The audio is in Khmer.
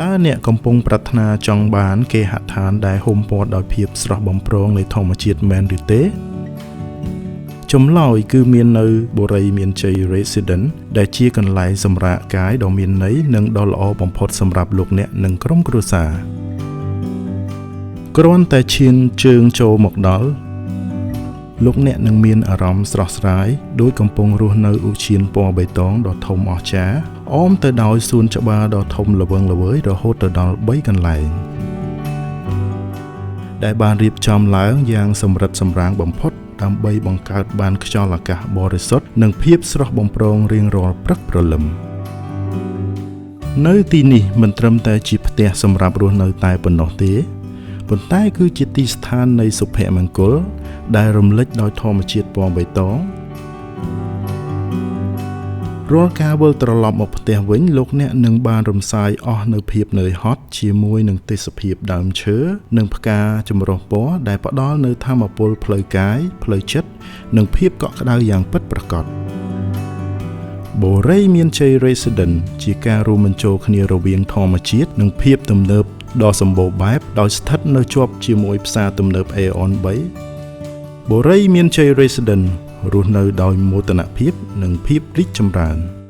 តើអ្នកកំពុងប្រាថ្នាចង់បានគេហដ្ឋានដែលហ៊ុមព័ទ្ធដោយភាពស្រស់បំព្រងនៃធម្មជាតិមែនឬទេចម្លើយគឺមាននៅបុរីមានជ័យ Residence ដែលជាកន្លែងសម្រាកកាយដ៏មានន័យនិងដ៏ល្អបំផុតសម្រាប់លោកអ្នកនិងក្រុមគ្រួសារគ្រាន់តែឈានជើងចូលមកដល់លោកអ្នកនឹងមានអារម្មណ៍ស្រស់ស្រាយដោយកំពុងរស់នៅឧទ្យានពណ៌បៃតងដ៏ធំអស្ចារ្យអមទៅដោយសួនច្បារដ៏ធំល្វឹងល្វើយរហូតទៅដល់3កន្លែងដែលបានរៀបចំឡើងយ៉ាងសម្រិតសម្រាំងបំផុតដើម្បីបង្កើតបានខ្យល់អាកាសបរិសុទ្ធនិងភាពស្រស់បំព្រងរៀងរាល់ព្រឹកព្រលឹមនៅទីនេះមិនត្រឹមតែជាផ្ទះសម្រាប់រស់នៅតែប៉ុណ្ណោះទេប៉ុន្តែគឺជាទីស្ថាននៃសុភមង្គលដែលរំលេចដោយធម្មជាតិពណ៌បៃតងរាល់ការវិលត្រឡប់មកផ្ទះវិញលោកអ្នកនឹងបានរំសាយអស់នូវភាពនឿយហត់ជាមួយនឹងទេសភាពដើមឈើនិងផ្កាចម្រុះពណ៌ដែលផ្ដល់នូវថាមពលផ្លូវកាយផ្លូវចិត្តនិងភាពកក់ក្ដៅយ៉ាងពិតប្រាកដបុរីមានជ័យ Residence ជាការរួមបញ្ចូលគ្នារវាងធម្មជាតិនិងភាពទំនើបដ៏សម្បូរបែបដោយស្ថិតនៅជាប់ជាមួយផ្សារទំនើប Aeon 3បុរីមានជ័យ Residence រស់នៅដោយមោទនភាពនិងភាពរីកចម្រើន។